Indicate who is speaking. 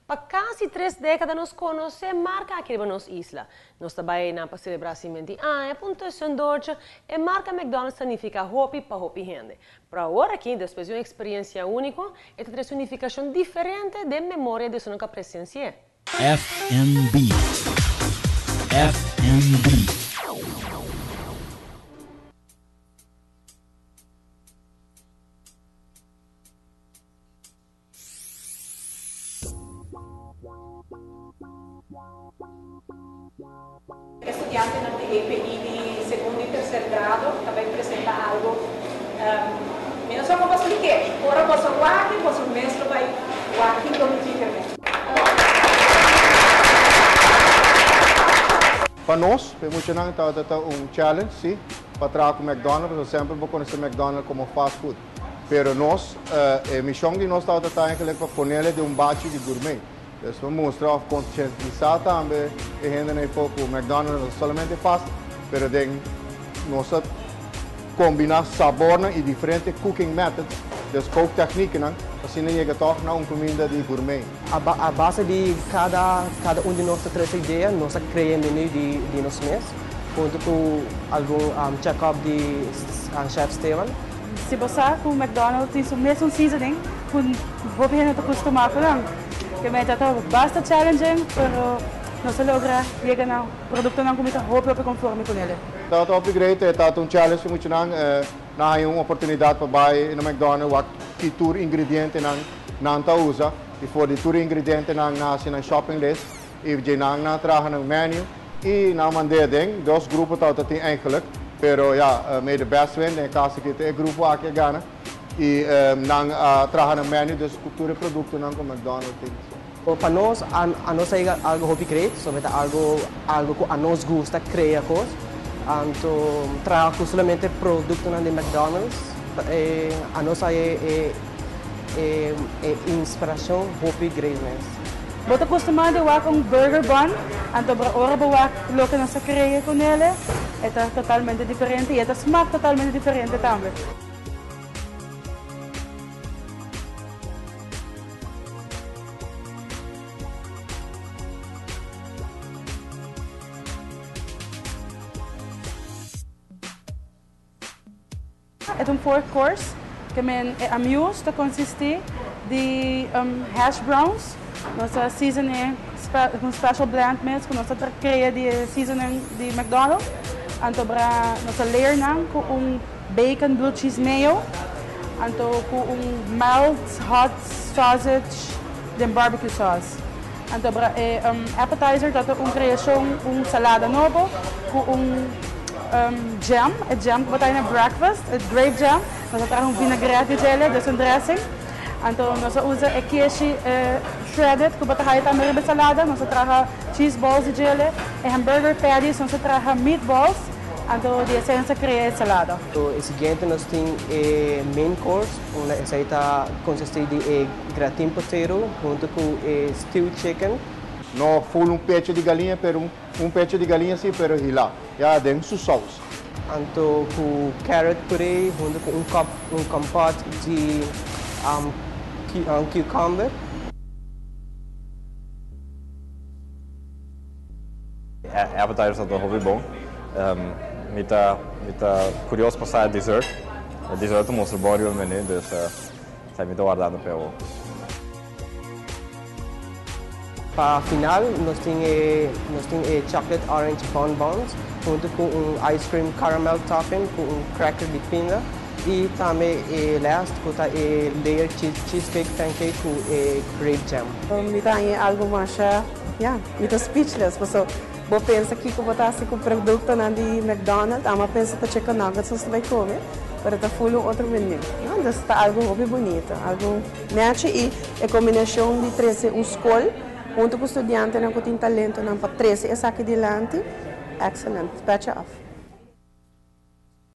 Speaker 1: Pa kasi tres dékada nos konosé marka aki riba nos isla. Nos ta bai einan pa selebrá 50 aña pa un tussendoortje. E marka McDonald's ta nifiká hopi pa hopi hende. Pero awor aki, despues di un eksperensia úniko, e ta trese un nifikashon diferente den memoria di esunnan ku a presensi'é.
Speaker 2: FNB. FNB.
Speaker 3: Estudiantenan di EPI di segundo y tercer grado ta bay presenta algo. Mi no sa con pa spliké. Ora boso wak y boso mes lo bay wak kico mi kier men.
Speaker 4: Pa nos, pa e muchanan tabata ta un challenge, si, pa traha cu McDonald's, pasobra semper bo conoce McDonald's como fast food. Pero nos, e mision di nos tabata ta eigenlijk pa ponele den un bachi di gourmet. Dus pa mustra of conscientisa tambe e hendenan eyfo cu McDonald's no ta solamente fast, pero den nos ta combina sabornan y diferente cooking methods, dus kooktechniekennan, pa asina yega toch na un cuminda di gourmet.
Speaker 5: A base di cada cada un di nos ta trece idea, nos a crea e menu di di nos mes, hunto cu algun check up di Chef Steven.
Speaker 6: Si bo sa ku McDonald's tin su mesun seasoning ku hopi hende ta kustumá ku nan. Ke meta ta basta challenging pero nos a logra yega na produktonan ku mi ta hopi hopi konforme ku nele.
Speaker 4: Tabata hopi great, e tabata un challenge pa muchanan. Nan haña un oportunidat pa bai na McDonald's wak ki tur ingredientenan nan ta usa i for di tur ingredientenan nan hasi nan shopping list i dje nan nan traha nan menu i nan mand'é aden. Dos grupo tabata tin eigenlijk, pero ya, may the best win, den e kaso aki ta e grupo aki a gana i nan a traha nan menu dus ku tur e produktonan ku McDonald's tin.
Speaker 5: Pa nos, anos a yega algo hopi great, pasobra ta algo algo ku anos gusta krea kos. Anto traha ku solamente produktonan di McDonald's, anos a e e e inspirashon hopi great mes.
Speaker 6: Bo ta kustumá di wak un burger bun, anto bra ora bo wak loke nos a krea ku nele, e ta totalmente diferente i e ta smak totalmente diferente tambe. E ta un four course ke men e amuse ta consisti di hash browns, nos ta season e cu un special blend mes cu nos ta crea di e seasoning di McDonald's, anto bra nos ta layer nan cu un bacon blue cheese mayo, anto cu un mild hot sausage den barbecue sauce. Anto bra e appetizer ta ta un creacion un salada nobo cu un jam, e jam cu bo ta haña na breakfast, e grape jam. Nos a traha un vinaigrette di djele, dus un dressing. Anto nos a usa e keshi shredded cu bo ta haña tambe riba e salada. Nos a traha cheese balls di djele, e hamburger patties, nos a traha meatballs. Anto di esei nos a crea e salada.
Speaker 5: E siguiente nos tin e main course, unda esei ta consisti di e Gratin potato hunto cu e stew chicken.
Speaker 4: No full un pecho di galiña pero un pecho di galiña si pero hila ya den su saus.
Speaker 5: Anto cu carrot puree hunto cu un cup un compote di cucumber.
Speaker 7: E appetizers ta hopi bon. Mi ta mi ta curioso pa sa e dessert. E dessert ta mustra bon riba menu dus. Sa mi ta wardando p'e awor.
Speaker 5: Pa final nos tin e nos tin e chocolate orange bonbons hunto cu un ice cream caramel topping cu un cracker di pinda y tambe e last cu ta e layered cheesecake pancake cu e grape jam.
Speaker 8: Mi ta haña algo masha, ya, mi ta speechless paso bo pensa kiko bo ta hasi ku produktonan di McDonald, amo a pensa ta chicken nuggets nos ta bai kome. Pero ta full un otro menu, no? Entonces ta algo hopi bunito, algo nechi y e combinacion di trece un scol hunto cu studiantenan cu tin talentonan pa trece esaki dilanti, excellent. Petje af.